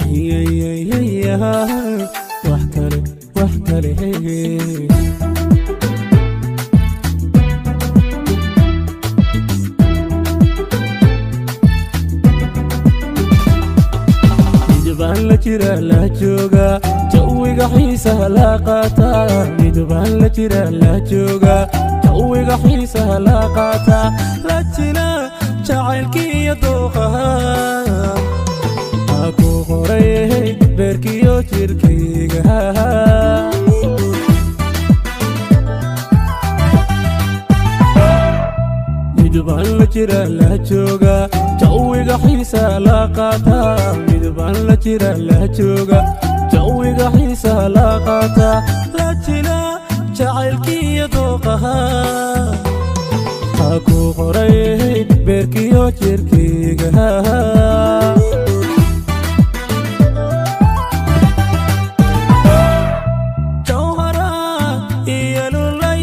Ayayayaya, wax kale, wax kale. Midbaan la jira, la jooga, jawiga xiisaha la qaataa. Midbaan la jira, la jooga, jawiga xiisaha la qaataa. La jila jacaylkii iyo dooqaha ha ku qoray beerkiyo jirkayga. Midbaan la jira, la jooga, jawiga xiisaha la qaataa. Midbaan la jira, la jooga, jawiga xiisaha la qaataa. La jila jacaylkii iyo dooqaha ha ku qoray beerkiyo jirkayga. Jawhara iyo lulay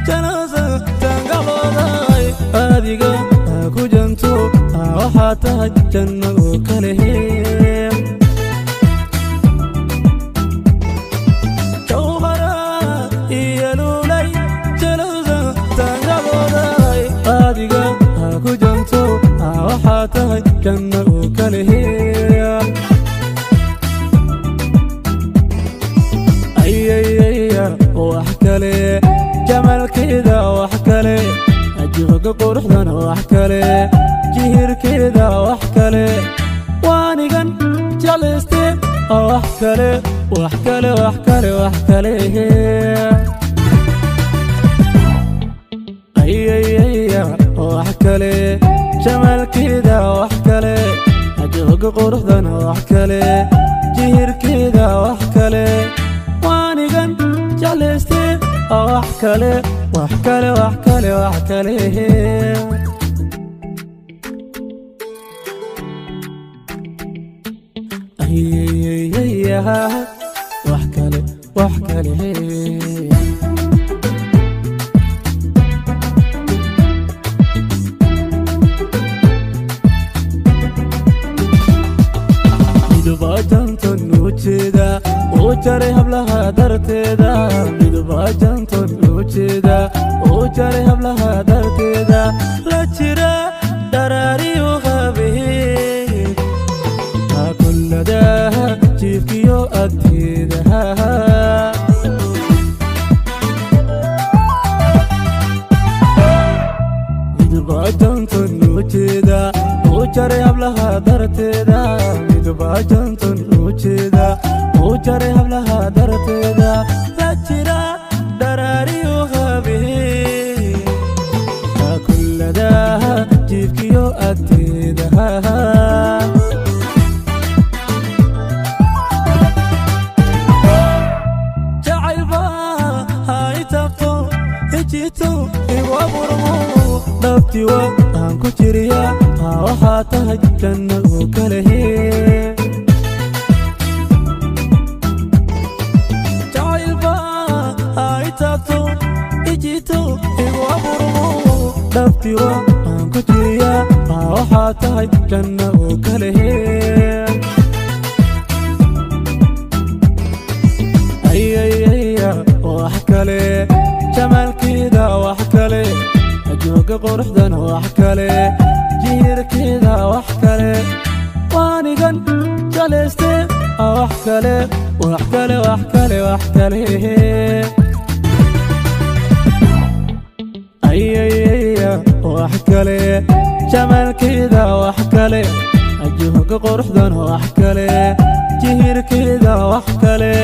janaasa tangabooday, adiga ha ku janto, waxaa tahay janno oo kale. Jawhara iyo lulay janaasa tangabooday, adiga ha ku janto, waxaa tahay janno oo kale. Ayayaya, wax kale, jamalkeeda wax kale, ajooga quruxdana wax kale, jihirkeeda wax kale, waanigan jeclayste wax kale, wax kale, wax kale, wax kale. Ayayaya, wax kale, jamalkeeda wax kale, ajooga quruxdana wax kale, jihirkeeda wax kale, waanigan jeclayste wax kale, wax kale, wax kale, wax kale. Ayayaya, wax kale, wax kale. Midbaajanton u jeeda uu jaray hablaha darteeda. Midbaajanton u jeeda uu jaray hablaha darteeda. La jira dharaariyu qabee kulladaha jiifkiyo agteeda. Midbaajanton u jeeda uu jaray hablaha darteeda. Midbaajanton u jeeda uu jaray hablaha darteeda. La jira dharaariyu qabee kulladaha jiifkiyo agteeda. Jacaylba hay taabto, hejito igu abuurmo, dhabtiwa aan ku jiriya, waxaa tahay janno oo kale. Jacaylba hay taabto, hejito igu abuurmo, dhabtiwa aan ku jiriya, waxaa tahay janno oo kale. Ayayaya, wax kale, jamaalkeeda wax kale, jooga quruxdana wax kale, jihirkeeda wax kale, waanigan jeclayste wax kale, wax kale, wax kale, wax kale. Ayayaya, wax kale, jamaalkeeda wax kale, jooga quruxdana wax kale, jihirkeeda wax kale.